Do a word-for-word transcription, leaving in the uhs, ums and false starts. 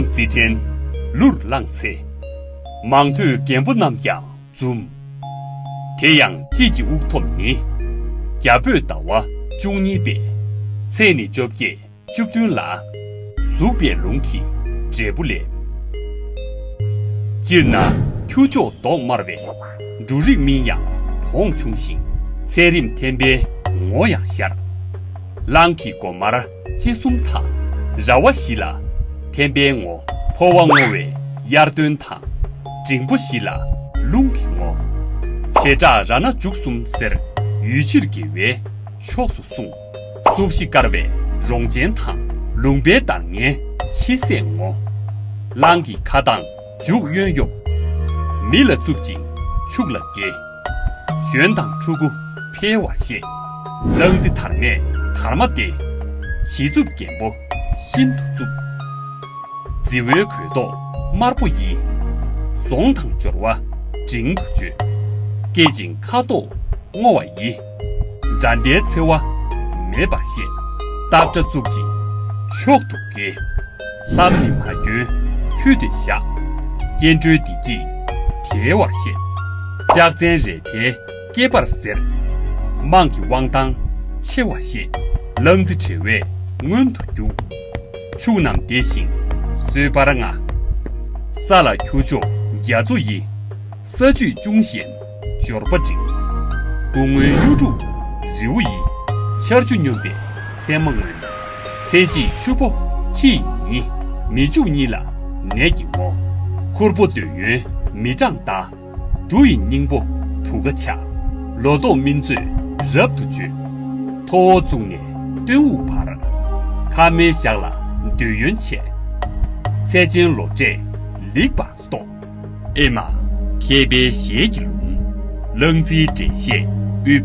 རྩིས་ཕྲན་གླུར་བླངས་ཚེ། མང་ཐོས་རྒན་པོ་རྣམས་ཀྱང་འཛུམ། དེ་ཡང་དཔྱིད་ཀྱི་དབུགས་ཐོབ་ནི། རྒྱ་བོད་ཟླ་བ་བཅུ་གཉིས་པའི། ཚེས་ནི་བཅོ་བརྒྱད་བཅུ་བདུན་ལ། ཟུག་པའི་ལུང་གི་འབྲས་བུ་ལས། སྤྱིར་ན་ཁྱུ་མཆོག་མདོག་དམར་བའི། འབྲུ་རིགས་སྨིན་ཡང་བོངས་ཆུང་ཞིང་། ཚད་རིམས་ཐེམ་པའི་ངོ་ཡང་ཤར། གླང་གི་མགོ་དམར་ལྕེ་གསུམ་དང་། ར་བ་བཞི་ལ་ཐེམ་པའི་ངོ། ཕོ་བ་སྔོ་བའི་དབྱར་སྟོན་དང་། འབྲིང་པོ་བཞི་ལ་རླུང་གི་ངོ་། བྱེ་བྲག་ར་སྣ་འཇུག་གསུམ་སེར། ཡུལ་ཕྱིར་དགེ་བའི་ཕྱོགས་སུ་སྲུང་། སུག་བཞི་དཀར་བའི་རོང་ཆེན་དང་། ལུང་པའི་འདར་ངའི་ཕྱི་སྲས་ངོ་། གླང་གི་ཁ་གདངས་མཇུག་གཡོན་གཡོབ། མི་ལ་རྩུབ་ཅིང་ཕྱུགས་ལ་དགེ། གཞོན་དང་ཕྲུ་གུ་འཕེལ་བར་བཤད། གླང་རྩི་དར་མས་དར་མ་སྟེ། བྱི་རྩུབ་རྒན་པོ་ཤིན་ཏུ་རྩུབ། རྫི་བོའི་གོས་མདོག་དམར་པོ་ཡིས། ཟོང་དང་སྦྱོར་བ་འབྲིང་དུ་བརྗོད། སྐད་ཅིང་ཁ་དོག་སྔོ་བ་ཡི། དགྲ་ཟླའི་འཚེ་བ་མེད་པར་བཤད། སྟག་སྒྲ་རྩུབ་ཅིང་མཆོག་ཏུ་དགེ། ལྷམ་ནི་མ་གྱོན་ཕུད་དེ་བཞག། སྐྱེ་འགྲོའི་བདེ་སྐྱིད་དལ་བར་བཤད། ལྕག་ཚན་རེ་ཕའི་སྐེད་པར་གཟེར། དམངས་ཀྱི་དབང་ཐང་ཆེ་བར་བཤད། གླང་རྩི་བྲེ་བས་མངོན་དུ་རྒྱུག། ཕྱུགས་རྣམས་བདེ་ཞིང་གསོས་པར་མངའ། ས་ལ་ཁྱུ་མཆོག་རྒྱ་མཚོ་ཡི། ས་བཅུད་ཅུང་ཞན་འབྱོར་པ་འབྲིང་། སྐུ་ངོའི་གཡུ་འབྲུག་རི་བོ་ཡི། ཆར་ཆུ་སྙོམས་པའི་མཚན་མོ་སྔོན། ཚེ་གཅིག་ཆུ་ཕོ་ཁྱི་ཡི་ཉི། མི་ཕྱུགས་གཉིས་ལ་ནད་ཀྱི་ངོ་། ཁུར་པོ་འདོད་ཡོན་མི་གྲངས་ཟླ། འབྲུ་ཡི་སྙིང་པོ་བུ་ག་ཆགས། ལོ་ཏོག་སྨིན་ཚོད་རབ་ཏུ་བརྗོད། ཐོ་བོ་བཙུགས་ནས་སྟོན་དབུགས་འབར། ཁ་མའི་ཞག་ལ་འདོད་ཡོན་ཆེ། ཚད་ཅན་ལོ་འབྲས་ལེགས་པར་རྟོགས། ཨེ་མ། མཁས་པའི་ཞལ་གྱི་ལུང་། གླང་རྩིའི་འགྲེལ་བཤད་ཨུཏྤལ།